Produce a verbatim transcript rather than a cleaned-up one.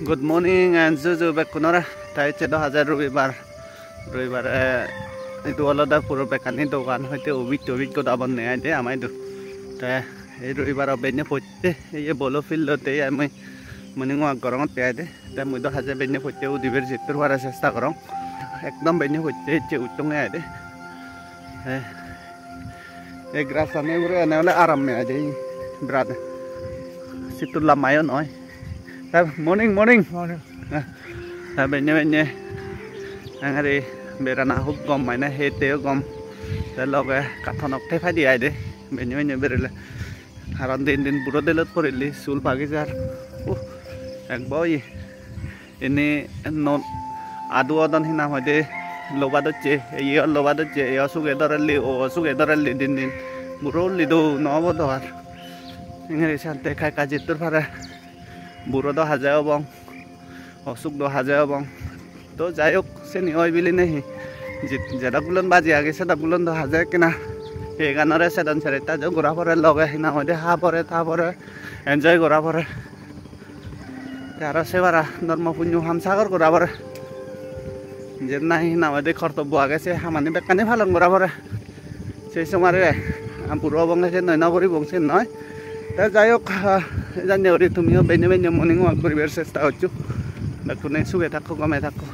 Good morning and juju bekkunore. Tai ecche do hajar robibar. Robibar, eh, idu olode puro bekkani dogan hoite obij tobij goda bonne ai de ama idu. Te ei robibar o benne pocche, ei Polo Field ot ei ami morning walk gorongotte ai de. Te mui do haje benne pocche udibar jettur pare chesta gorong. Ekdom benne pocche ecche ucchonge ai de. Te ei grass ani ugure ene ole aram ai de, ei brother. Sittu lamba yo noi. Te morning, morning. Morning. Eh, te benne benne engari berana hub gom, mane hette yo gom. Te loge kattonok te paide ai de. Benne benne berele. Karon din din buro delot porilli, sul pagi jar. Uh, ek boi. Ini non adu odon, hi nang hoide, loba docche, ye loba docche, ye osuge dorelli, o osuge dorelli din din. Buro ulli do no obo do ar. Engari sante ekka ekka jettur pare. Buro do haje obong, osuk do haje obong. To jai hok, seni oi bili nei hi. Je-, jedok gulon baji age, sedok gulon do haje ekkena. He ganore sedon sere ta jo gora pore loge, hi nang hoide ha pore, ta pore, enjoy gora pore. Te aro se bara dhormo punyo ham sagor gora pore. Je nahi hi nang hoide kortobbo age, se hamani bekkani palon gora pore. Sei somare, ah, buro obonge sen noi, no puribong sen noi. Te jai hok, ah, janye guri tumiyo benne benne morning walk guribar chesta goccho. Bekkune suge thakko, gome thakko.